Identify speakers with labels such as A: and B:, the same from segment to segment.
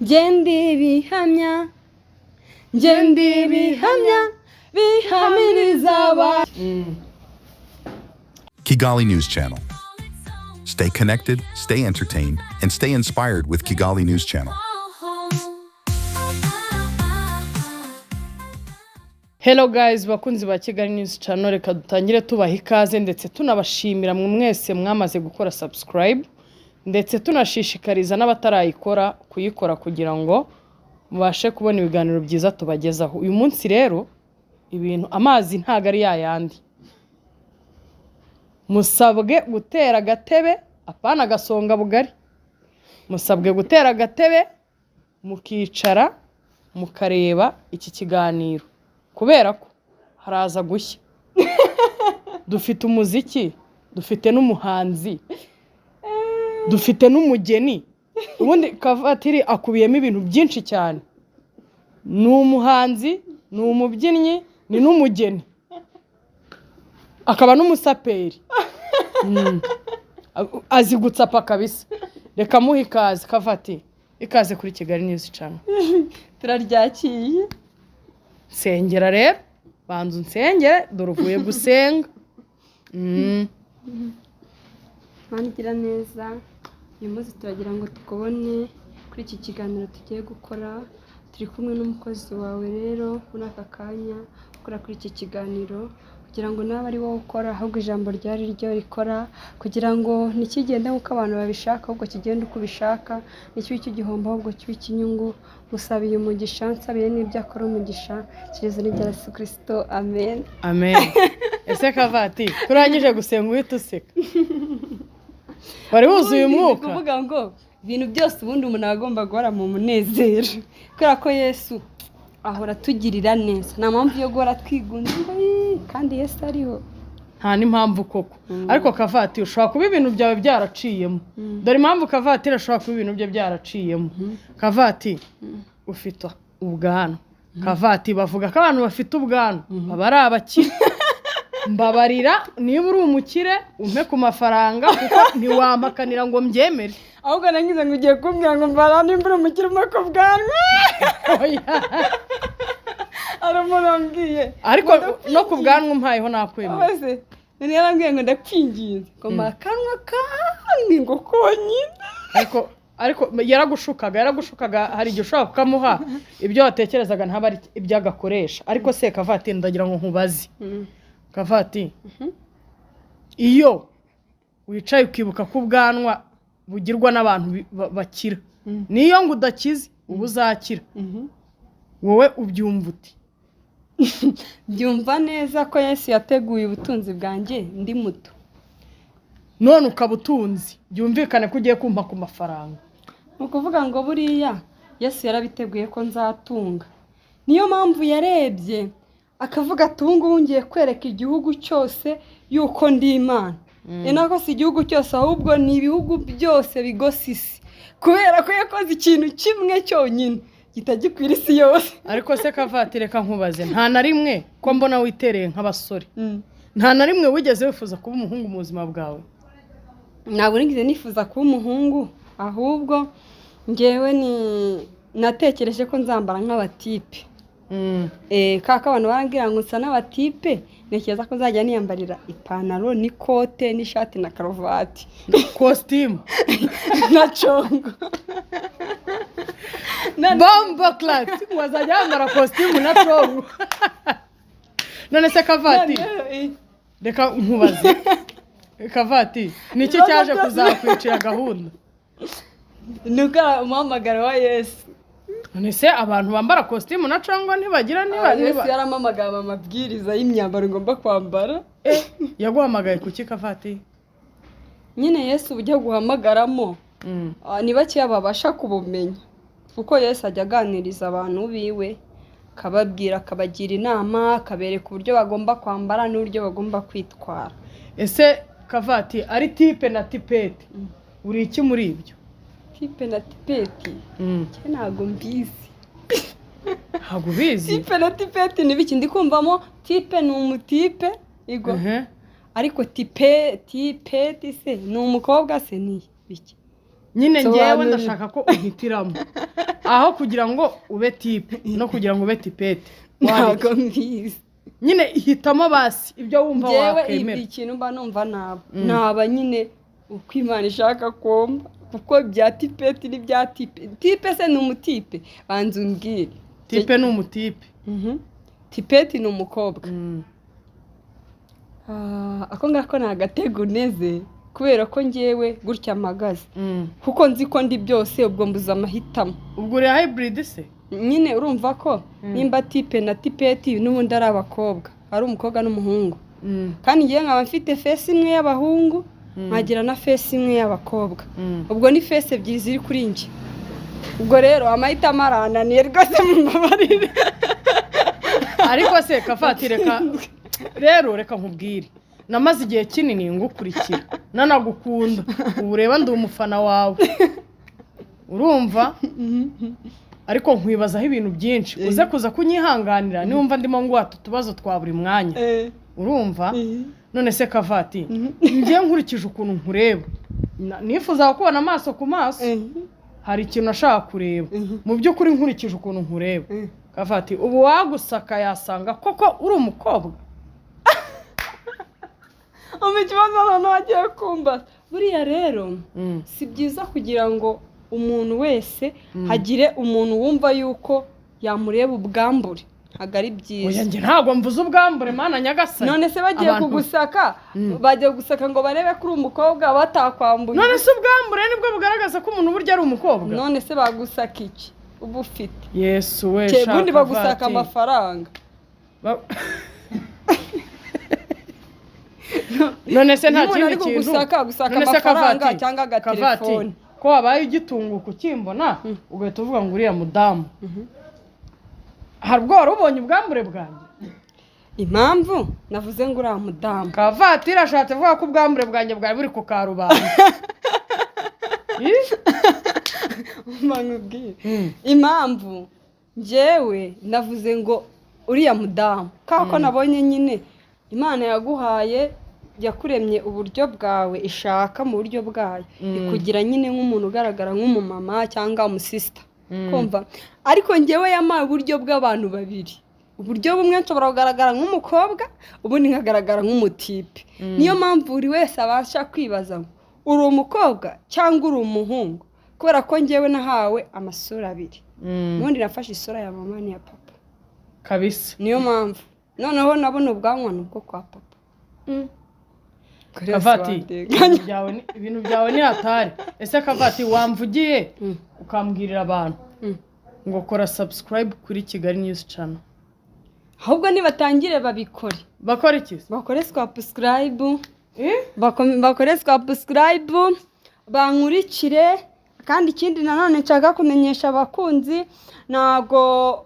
A: Njye ndi ibihamya, njye ndi ibihamya bihamiriza abantu.
B: Kigali News Channel. Stay connected, stay entertained, and stay inspired with Kigali News Channel.
C: Hello guys, bakunzi ba Kigali News Channel, reka dutangire tubaha ikaze ndetse tunabashimira mwe mwese mwamaze gukora subscribe, ndetse tunashishikariza n'abatarayikora kuyikora kugira ngo mubashe kubona ibiganiro byiza tubagezaho. Uyu munsi rero ibintu amazi ntago ari yayandi, musabwe gutera agatebe, apana agasonga bugari, musabwe gutera agatebe mukicara mukareba iki kiganiro kubera ko haraza gushya. Dufite umuziki, dufite n'umuhanzi, dufite n'umugeni. Ubundi Kavatiri akubiyemo ibintu byinshi cyane: ni umuhanzi, ni umubyinnyi, ni n'umugeni, akaba n'umusaperi. Azi gutsapa kabisa. Reka muhe ikaze. Kavati, ikaze kuri Kigali News Channel.
A: Turaryakiye.
C: Nsengera rero, banza unsengere, dore uvuye gusenga.
A: Mana igira neza, uyu munsi turagira ngo tukubone kuri iki kiganiro tugiye gukora. Turi kumwe n'umukozi wawe rero muri aka kanya ukora kuri iki kiganiro, kugira ngo nawe ari wowe ukora, ahubwo ijambo ryari ryo rikora, kugira ngo ntikigende nk'uko abantu babishaka, ahubwo kigende uko ubishaka, ntikibe icy'igihombo ahubwo kibe icy'inyungu. Musabiye umugisha, nsabiye n'ibyo akora umugisha, kireze n'ibya Yesu Kirisito, amen.
C: Amen. Ese Kavati, kurangije gusenga uhita useka, wari wuzuye
A: Ubundi
C: umwuka?
A: Ni ukuvuga ngo ibintu byose ubundi umuntu aba agomba guhora mu munezero, kubera ko Yesu ahora atugirira neza. Nta mpamvu yo guhora twigunze ngo "Ii", kandi Yesu ariho.
C: Nta n'impamvu koko. Ariko Kavatiri, ushobora kuba ibintu byawe byaraciyemo. Dore impamvu Kavatiri ashobora kuba ibintu bye byaraciyemo: Kavati ufite ubwanwa. Kavati, bavuga ko abantu bafite ubwanwa baba ari abakire. Mbabarira, niba uri umukire umpe ku mafaranga, kuko ntiwampakanira ngo mbyemere.
A: Ahubwo nagize ngo ugiye kumbwira ngo mbara nimba uri umukire umpe ku bwanwa.
C: Oya.
A: Hari umuntu wambwiye.
C: Ariko no ku bwanwa umpayeho nakwemera.
A: Bose none yarambwiye ngo ndakwinginze ngo mpa akanwa kamwe ngo konyine.
C: Ariko yaragushukaga. Hari igihe ushobora kukamuha, ibyo watekerezaga ntaba ari ibyo agakoresha. Ariko se Kavati, ndagira ngo nkubaze. Kavati, iyo wicaye ukibuka ko ubwanwa bugirwa n'abantu bakira, niyo ngo udakize uba uzakira, wowe ubyumva uti?
A: Byumva neza ko Yesu yateguye ubutunzi bwanjye ndi muto.
C: None ukaba utunzi, byumvikane ko ugiye kumpa ku mafaranga.
A: Ni ukuvuga ngo buriya Yesu yarabiteguye ko nzatunga, niyo mpamvu yarebye akavuga ati: "Ubu ngubu ngiye kwereka igihugu cyose yuko ndi Imana." Ni nako si igihugu cyose, ahubwo ni ibihugu byose bigose isi, kubera ko yakoze ikintu kimwe cyonyine kitagikwira isi yose.
C: Ariko se Kavati, reka nkubaze: nta na rimwe, ko mbona witereye nk'abasore, nta na rimwe wigeze wifuza kuba umuhungu mu buzima bwawe?
A: Ntabwo nigeze nifuza kuba umuhungu, ahubwo ngewe ni natekereje ko nzambara nk'abatipe. Kaka abantu barambwira ngo nsa n'abatipe, ntekereza ko nzajya niyambarira ipantaro n'ikote n'ishati na karuvati.
C: Kositimu.
A: Na congo.
C: Bombo class, wazajya wambara kositimu na congo. None se Kavati, reka nkubaze: Kavati, niki cyaje kuzakwicira gahunda?
A: Ni uko umuhamagaro wa Yesu.
C: None se abantu bambara kositimu na congo ntibagira niba
A: Yesu
C: niba
A: yarampamagaye amabwiriza y'imyambaro ngomba kwambara.
C: Yaguhamagaye kuki, Kavati?
A: Nyine Yesu uburyo guhamagaramo, ni bakeya babasha kubumenya, kuko Yesu ajya aganiriza abantu biwe, akababwira, akabagira inama, akabereka uburyo bagomba kwambara n'uburyo bagomba kwitwara.
C: Ese Kavati, ari type na tipette, uri iki muri ibyo?
A: Type na tipette? Njye ntabwo mbizi.
C: Ntabwo ubizi?
A: Type na tipette ni biki? Ndi kumvamo type ni umutipe igo, ariko type, tipette se ni umukobwa se ni biki?
C: Nyine ngewe
A: Sobanurira.
C: ndashaka ko umpitiramo. Aho kugira ngo ube type no kugira ngo ube tipette, waba
A: Ntabwo
C: iki?
A: mbizi.
C: Nyine hitamo basi ibyo wumva
A: Njyewe
C: wakwemera.
A: ikintu mba numva naba nyine uko Imana ishaka kumba, kuko bya tipette n'ibya type, type se ni umutipe? Banza umbwire.
C: Type ni umutipe.
A: Tipette ni umukobwa. Ah, ako ngako ni agatego uneze, kubera ko ngewe gutya mpagaze, kuko nzi ko ndi byose, ubwo mbuze amahitamo.
C: Ubwo uri hybrid se?
A: Nyine urumva ko nimba type na tipette n'ubundi ari abakobwa, ari umukobwa n'umuhungu, kandi ngewe nkaba mfite face imwe y'abahungu, nkagira na face imwe y'abakobwa, ubwo ni face ebyiri ziri kuri njye. Ubwo rero amahitamo arananiye rwose, mumbabarire.
C: Ariko se Kavati, reka rero, reka nkubwire, namaze igihe kinini ngukurikira, nanagukunda. Ubu reba ndi umufana wawe, urumva? Ariko nkwibazaho ibintu byinshi, uze kuza kunyihanganira niwumva ndimo nguhata utubazo twa buri mwanya, urumva? None se Kavati, njye nkurikije ukuntu nkureba, nifuzaga kubona amaso ku maso, hari ikintu nashaka kureba. Mu by'ukuri nkurikije ukuntu nkureba, Kavati, ubu wagusaka yasanga koko uri umukobwa?
A: Umva ikibazo noneho agiye kumbaza. Buriya rero si byiza kugira ngo umuntu wese hagire umuntu wumva yuko yamureba ubwambure, ntabwo ari
C: Oya,
A: byiza.
C: Njye ntabwo mvuze ubwambure, Mana nyagasani.
A: None se bagiye kugusaka, bagiye gusaka ngo barebe ko uri umukobwa batakwambuye?
C: None se ubwambure nibwo bugaragaza ko umuntu burya ari umukobwa?
A: None se bagusaka iki uba ufite?
C: Yesu we!
A: Ubundi
C: Shaka
A: bagusaka
C: Vati.
A: amafaranga.
C: None se nta
A: Iyo umuntu
C: kindi
A: ari
C: kintu?
A: kugusaka, agusaka
C: None se
A: amafaranga
C: Kavati,
A: cyangwa
C: Kavati,
A: agatelefone.
C: ko wabaye ugitunguka ukimbona ugahita uvuga ngo uriya mudamu, hari ubwo wari ubonye ubwambure bwanjye?
A: Impamvu navuze ngo uriya mudamu,
C: Kavatiri ashatse kuvuga ko ubwambure bwanjye bwari buri ku karubanda. Ih?
A: Mba nkubwire impamvu njyewe navuze ngo uriya mudamu, kubera ko nabonye nyine Imana yaguhaye, yakuremye uburyo bwawe ishaka, mu buryo bwayo ikugira nyine nk'umuntu ugaragara nk'umumama cyangwa umusisita, kumva? Ariko njyewe yampaye uburyo bw'abantu babiri. Uburyo bumwe nshobora kugaragara nk'umukobwa, ubundi nkagaragara nk'umutipe. Niyo mpamvu buri wese abasha kwibaza ngo uri umukobwa cyangwa uri umuhungu, kubera ko njyewe nahawe amasura abiri. Ubundi nafashe isura ya mama n'iya papa.
C: Kabisa.
A: Niyo mpamvu noneho nabona ubwanwa ni ubwo kwa papa.
C: Kavati, ibintu byawe ni hatari. Ese Kavati, wamvugiye ukambwirira abantu ngo kora subscribe kuri Kigali News Channel?
A: Ahubwo nibatangire babikore.
C: Bakora iki se?
A: Bakore subscribe.
C: Eh?
A: Bakore subscribe, bankurikire. Kandi ikindi nanone nshaka kumenyesha abakunzi, ntabwo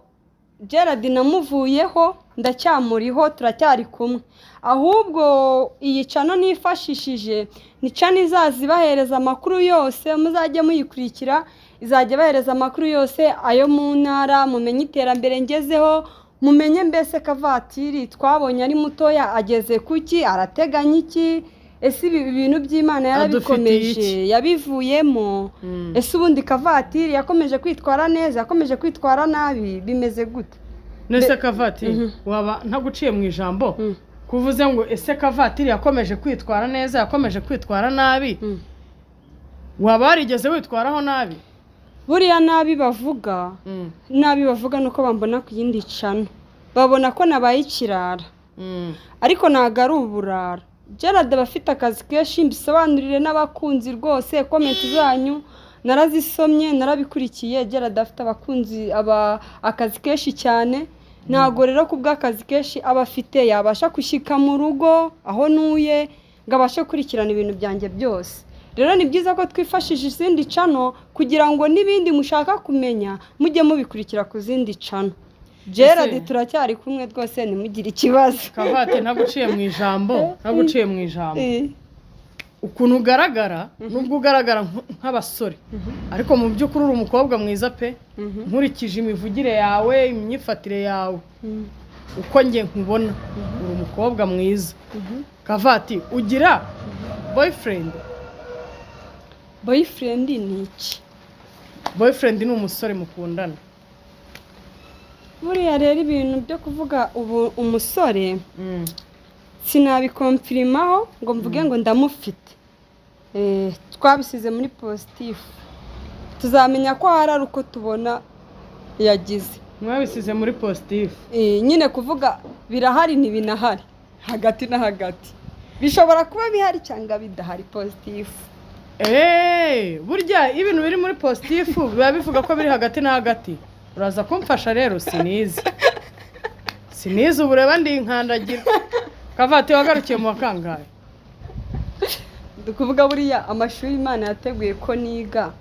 A: Gerard namuvuyeho, ndacyamuriho, turacyari kumwe. Ahubwo iyi channel nifashishije ni channel izaza ibahereza amakuru yose, muzajye muyikurikira, izajya ibahereza amakuru yose ayo mu ntara, mumenye iterambere ngezeho, mumenye mbese Kavatiri twabonye ari mutoya ageze kuki, arateganya iki, ese ibi bintu by'Imana
C: Adufitiye
A: yarabikomeje,
C: iki?
A: yabivuyemo, ese ubundi Kavatiri yakomeje kwitwara neza, yakomeje kwitwara nabi, bimeze gute?
C: Nese Kavatiri, waba ntaguciye mu ijambo, kuvuze ngo ese Kavatiri yakomeje kwitwara neza, yakomeje kwitwara nabi, waba warigeze witwaraho nabi?
A: Buriya nabi bavuga, nabi bavuga nuko bambona ku yindi channel, babona ko nabaye ikirara, ariko ntabwo ari uburara. Gerard aba afite akazi kenshi. Mbisobanurire n'abakunzi rwose, comment zanyu narazisomye, narabikurikiye. Gerard afite abakunzi, aba akazi kenshi cyane. Ntabwo rero ku bw'akazi kenshi aba afite yabasha gushyika mu rugo aho ntuye ngo abashe gukurikirana ibintu byanjye byose. Rero ni byiza ko twifashisha izindi channel kugira ngo n'ibindi mushaka kumenya mujye mubikurikira ku zindi channel. Gerard turacyari kumwe rwose, ntimugire ikibazo.
C: Kavati, ntaguciye mu ijambo, ntaguciye mu ijambo, ukuntu ugaragara, nubwo ugaragara nk'abasore, ariko mu by'ukuri uri umukobwa mwiza pe. Nkurikije imivugire yawe, imyifatire yawe, uko njye nkubona, uri umukobwa mwiza. Kavati, ugira boyfriend?
A: Boyfriend ni iki?
C: Boyfriend ni umusore mukundana.
A: Buriya rero ibintu byo kuvuga ubu umusore sinabikomfirimaho ngo mvuge ngo ndamufite. Twabisize muri positif, tuzamenya ko hari ari uko tubona yagize.
C: Mwabisize muri positif.
A: Nyine kuvuga birahari ntibinahari, hagati na hagati bishobora kuba bihari cyangwa bidahari, positif.
C: Burya iyo ibintu biri muri positif biba bivuga ko biri hagati na hagati. Uraza kumfasha rero, sinize, sinize. Ubu reba ndi inkandagira. Kavati, wagarukiye mu wa kangahe?
A: Ndi kuvuga buriya amashuri Imana yateguye ko niga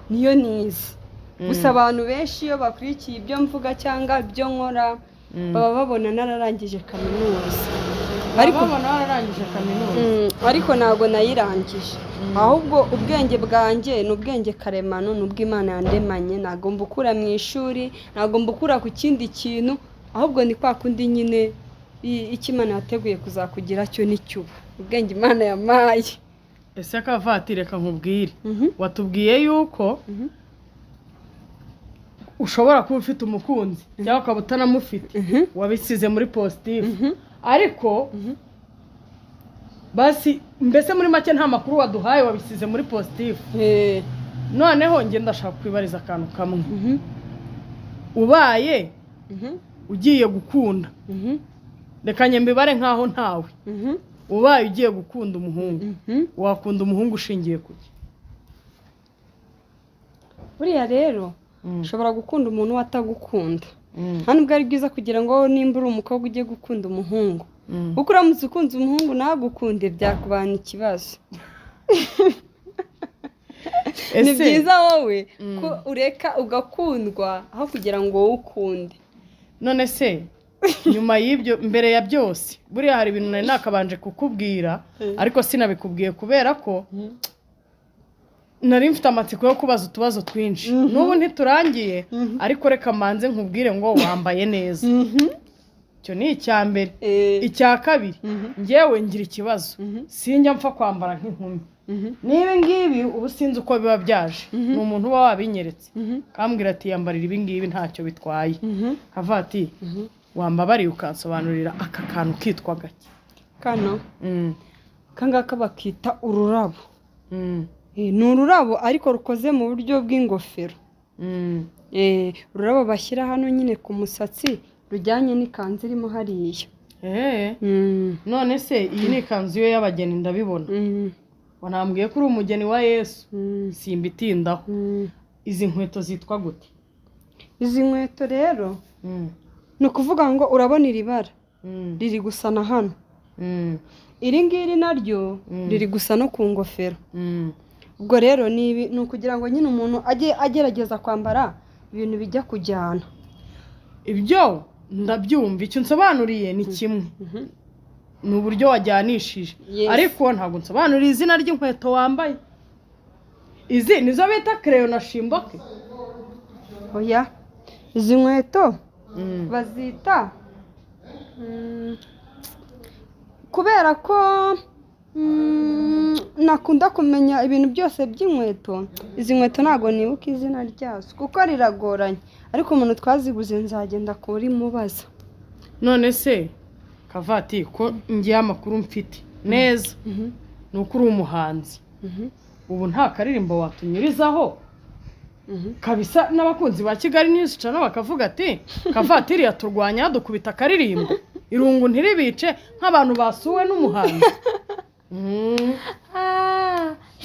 A: niyo nize. Gusa abantu benshi iyo bakurikiye ibyo mvuga cyangwa ibyo nkora baba babona nararangije kaminuza,
C: ariko babona wararangije kaminuza.
A: Ariko ntabwo nayirangije, ahubwo ubwenge bwanjye ni ubwenge karemano, ni ubw'Imana yandemanye. Ntabwo mbukura mu ishuri, ntabwo mbukura ku kindi kintu, ahubwo ni kwa kundi nyine icyo Imana yateguye kuzakugira cyo nicyo uba, ubwenge Imana yampaye.
C: Ese Kavati, reka nkubwire, watubwiye yuko ushobora kuba ufite umukunzi cyangwa ukaba utanamufite, wabisize muri positif, ariko basi mbese muri make nta makuru waduhaye, wabisize muri positif. Noneho njye ndashaka kwibariza akantu kamwe. Ubaye ugiye gukunda, reka njye mbibare nkaho ntawe, ubaye ugiye gukunda umuhungu, wakunda umuhungu ushingiye ku ki?
A: Buriya rero ushobora gukunda umuntu we atagukunda. Nta nubwo ari byiza kugira ngo nimba uri umukobwa ujye gukunda umuhungu, kuko uramutse ukunze umuhungu ntagukunde byakubana ikibazo. Ni
C: Ese
A: byiza wowe ko ureka ugakundwa aho kugira ngo wowe ukunde.
C: None se nyuma y'ibyo, mbere ya byose, buriya hari ibintu nari nakabanje kukubwira ariko sinabikubwiye kubera ko nari mfite amatsiko yo kubaza utubazo twinshi. N'ubu ntiturangiye, ariko reka manze nkubwire ngo wambaye neza. Icyo ni icya mbere. Icya kabiri, ngewe ngira ikibazo, sinjya mpfa kwambara nk'inkumi. N'ibi ngibi ubu sinzi uko biba byaje, ni umuntu uba wabinyeretse akambwira ati: "Yambarira ibi ngibi, ntacyo bitwaye." Kavati, wambabariye ukansobanurira aka kantu kitwa gake?
A: Kano aka ngaka bakita ururabo. Ni ururabo ariko rukoze mu buryo bw'ingofero. Ururabo bashyira hano nyine ku musatsi, rujyanye n'ikanzu irimo hariya.
C: None se iyi ni ikanzu yo y'abageni, ndabibona. Wanambwiye ko uri umugeni wa Yesu, simbitindaho. Izi nkweto zitwa gute?
A: Izi nkweto rero ni ukuvuga ngo urabona iri bara riri gusa na hano, iri ngiri naryo riri gusa no ku ngofero. Ubwo rero ni ukugira ngo nyine umuntu ajye agerageza kwambara ibintu bijya kujyana.
C: Ibyo ndabyumva. Icyo nsobanuriye ni kimwe, ni uburyo wajyanishije.
A: Yes.
C: Ariko ntabwo nsobanuriye izina ry'inkweto wambaye. Izi nizo bita kereyo na shimboke?
A: Oya, izi nkweto bazita kubera ko nakunda kumenya ibintu byose by'inkweto, izi nkweto ntabwo nibuka izina ryazo kuko riragoranye, ariko umuntu twaziguze nzagenda kurimubaza.
C: None se Kavati, ko ngiye amakuru mfite neza ni uko uri umuhanzi, ubu nta karirimbo watunyurizaho kabisa n'abakunzi ba Kigali News Channel bakavuga ati: "Kavatiri yaturwanya, dukubita akaririmbo, irungu ntiribice nk'abantu basuwe n'umuhanzi"?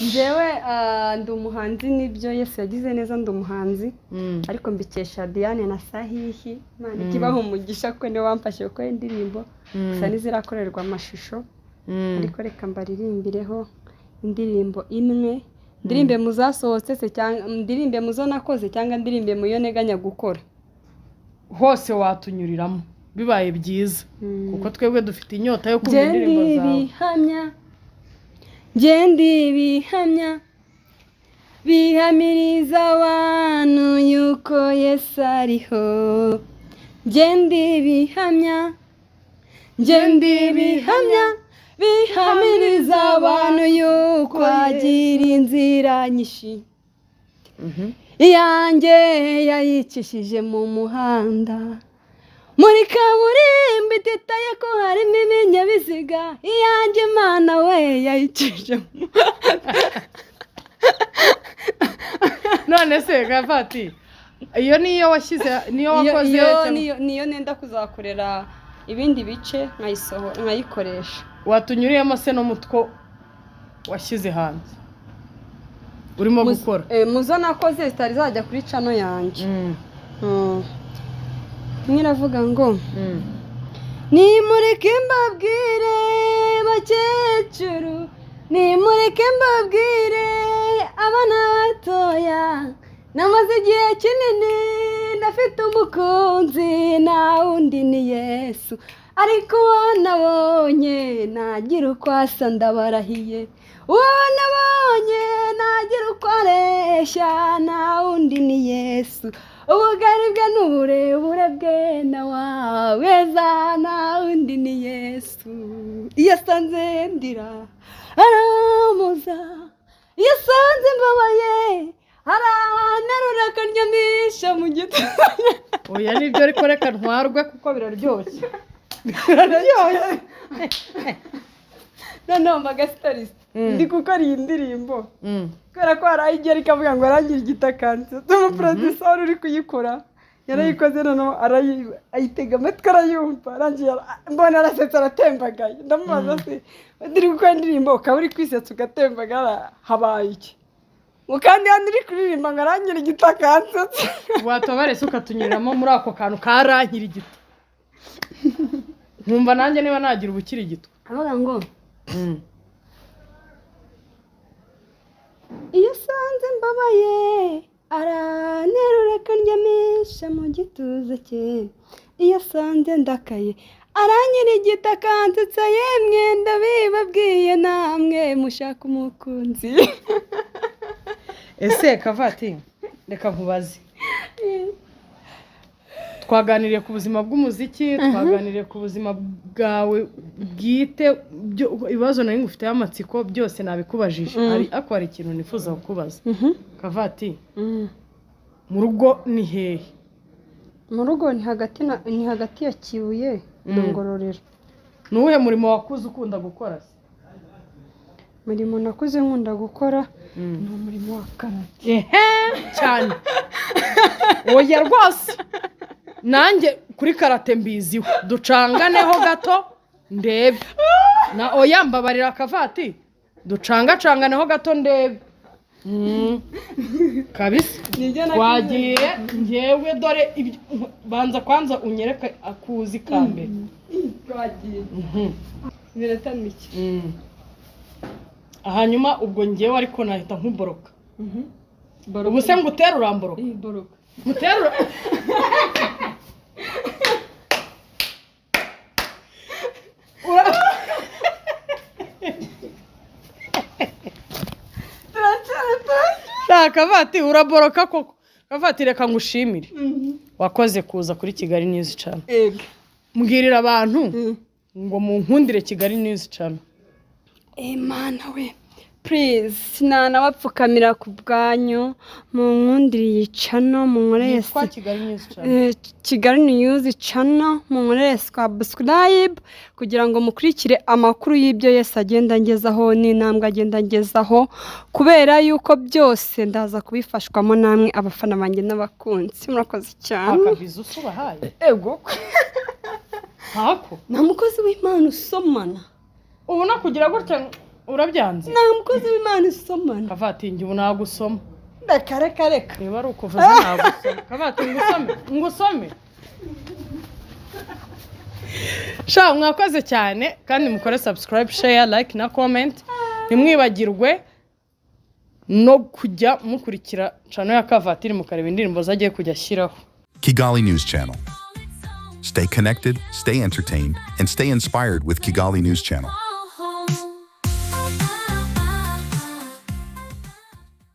A: Njyewe ndi umuhanzi nibyo, Yesu yagize neza, ndi umuhanzi, ariko mbikesha Diane na Sahihi. Imana ikibaha umugisha kuko niwe wamfashije gukora indirimbo, gusa n'izirakorerwa amashusho. Ariko reka mbaririmbireho indirimbo imwe. Ndirimbe mu zasohotse se, cyangwa ndirimbe mu zo nakoze, cyangwa ndirimbe mu yo nteganya gukora?
C: Hose watunyuriramo bibaye byiza, kuko twebwe dufite inyota yo kumva
A: Ngende
C: indirimbo zawe.
A: Ibihamya, ngende ibihamya bihamiriza abantu yuko Yesu ariho. Ngende ibihamya, ngende ibihamya bihamiriza abantu yuko agira inzira nyinshi. Iyanjye yayicishije mu muhanda, muri kaburimbo, ititaye ko harimo ibinyabiziga. Iyanjye Imana we yayicishije mu muhanda.
C: None se Kavati, iyo niyo washyize, niyo wakoze?
A: Iyo
C: cyangwa-
A: niyo nenda kuzakorera ibindi bice, nkayisohora, nkayikoresha.
C: Watunyuriyemo se no mutwo washyize hanze urimo gukora?
A: Muzo nakoze zitari zajya kuri channel yanjye. Imwe iravuga ngo: "Nimureke mbabwire bakecuru, nimureke mbabwire abana batoya, namaze igihe kinini ndafite umukunzi, nta wundi ni Yesu. Ariko uwo nabonye nagira uko asa, ndabarahiye, uwo nabonye nagira uko areshya, nta wundi ni Yesu. Ubugari bwe n'uburebure bwe nawaweza, nta wundi ni Yesu. Iyo asanze ndira aramuza, iyo asanze mbabaye aranterura akandyamisha mu gituza."
C: Oya, nibyo, ariko reka ntwarwe kuko biraryoshye, biraryoshye.
A: Noneho mbagasitarisite ndi gukora iyi ndirimbo kubera ko hari aho igera ikavuga ngo arangira igitakansi. Umuproducer wari uri kuyikora yarayikoze, noneho ayitega amatwi arayumva, arangiye mbona arasetsa, aratembagaye. Ndamubaza: "Se uri gukora indirimbo ukaba uri kwisetsa ugatembagara, habaye iki?" Ngo kandi hano uri kuririmba ngo arangira igitakansetsa.
C: Watabarese ukatunyuriramo muri ako kantu karankira igito, nkumva nanjye niba nagira ubukirigito.
A: Avuga ngo: "Iyo asanze mbabaye aranterura akandyamisha mu gituza cye, iyo asanze ndakaye aranyirigita akansetsa. Yemwe ndabibabwiye namwe mushaka umukunzi."
C: Ese Kavati, reka nkubaze. Twaganiriye ku buzima bw'umuziki, twaganiriye ku buzima bwawe bwite, ibibazo nari ngufiteho amatsiko byose nabikubajije. Ariko hari ikintu nifuza kukubaza. Kavati, mu rugo ni hehe?
A: Mu rugo ni hagati ya Kibuye na Ngororero.
C: Ni uwuhe murimo wakuze ukunda gukora se?
A: Umurimo nakuze nkunda gukora ni umurimo wa karate.
C: Ehe, cyane. Oya rwose, nanjye kuri karate mbiziho. Ducanganeho gato ndebe na. Oya, mbabarira Akavati, ducangacanganeho gato ndebe. Kabisa.
A: Nibyo.
C: Twagiye. Ngewe dore banza kwanza unyereke akuzi ka mbere.
A: Twagiye. Iminota mike.
C: Hanyuma ubwo ngewe ariko nahita nkuboroka. Ubu se ngutere, uramboroka?
A: Boroka.
C: Nguterura. Shaka Kavati, uraboroka koko. Kavati, reka ngushimire, wakoze kuza kuri Kigali News Channel.
A: Ego.
C: Mbwirira abantu ngo munkundire Kigali News Channel.
A: Imana we, please, nanabapfukamira ku bwanyu, munkundire iyi channel, munkorere
C: Yitwa Kigali News Channel.
A: Kigali News Channel, munkorere subscribe kugira ngo mukurikire amakuru y'ibyo Yesu agenda angezaho n'intambwe agenda angezaho, kubera yuko byose ndaza kubifashwamo namwe abafana banjye n'abakunzi. Murakoze cyane.
C: Akabizu usubahaye?
A: Ego.
C: Ntako.
A: Nta mukozi w'Imana usomana.
C: Ubu nakugira gutya urabyanze?
A: Nta mukozi w'Imana usomana.
C: Kavati, njye ubu nagusoma.
A: Reka, reka, reka.
C: Niba ari ukuvuze, nagusoma. Kavati, ngusome, ngusome. Sha, mwakoze cyane, kandi mukore subscribe, share, like na comment. Ntimwibagirwe no kujya mukurikira channel ya Kavatiri, mukareba indirimbo zagiye kujya ashyiraho.
B: Kigali News Channel. Stay connected, stay entertained, and stay inspired with Kigali News Channel.